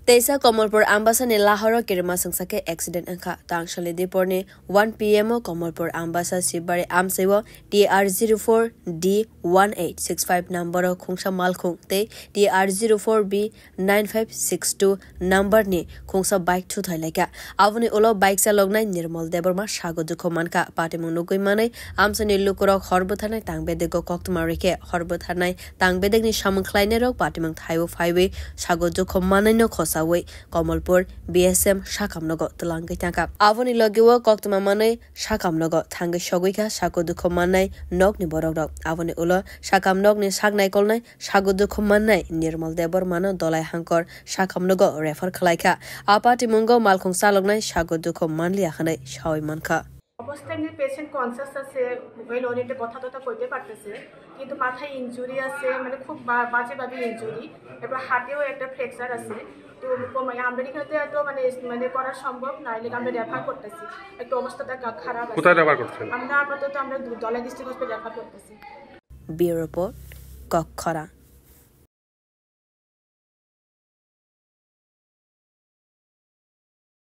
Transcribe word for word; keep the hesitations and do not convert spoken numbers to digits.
Teisa Komolpur Ambasani lahoro kirima sengsa khe accident wngkha. Tangsalni diporni one P M o Komolpur Ambasa Sibari amsaiwo T R zero four D one eight six five number o khungsa malkhung tei T R zero four B nine five six two number ni khungsa bike thuthai laikha. Aboni ulo bike chaloknai Nirmal Debbarma sago dukhu mankha. Patimung nugwi manwi amsani lukurok hor bwtharnai tang bedego koktwma rikhe hor bwtharnai tang bedegni samung khlainairok patimung thaiwi phaiwi sago dukhu manwino khosawi Komolpur B S M sakamnogo twlangwi thangkha. Aboni logio koktwma manwi sakamnogo thangwi sogwi kha sago dukhu mannai nokni borokrok. Aboni ulo sakam nokni sak naikolnai sago dukhu mannai Nirmal Debbarmano Dolai Hangkor sakamnogo refer khlaikha. A patimungo malkhung chaloknai sago dukhu manliya hwnwi sawi mankha. অবস্থা এমনি patient conscious আছে, well oriented, কথা টথা কইতে পারতেছে, কিন্তু মাথায় ইনজুরি আছে, মানে খুব বা- বাজেভাবে ইনজুরি, এবার হাতেও একটা ফ্র্যাকচার আছে। তো কম- আমরা এখানে তো এত মানে মানে করা সম্ভব না, এলাকা আমরা রেফার করতেছি, একটু অবস্থাটা খা- খারাপ আছে। কোথায় রেফার করছেন? আমরা আপাতত আমরা দু- দলাই ডিস্ট্রিক্ট হসপিটাল রেফার করতেছি। Bureau Report, Kokkhorang.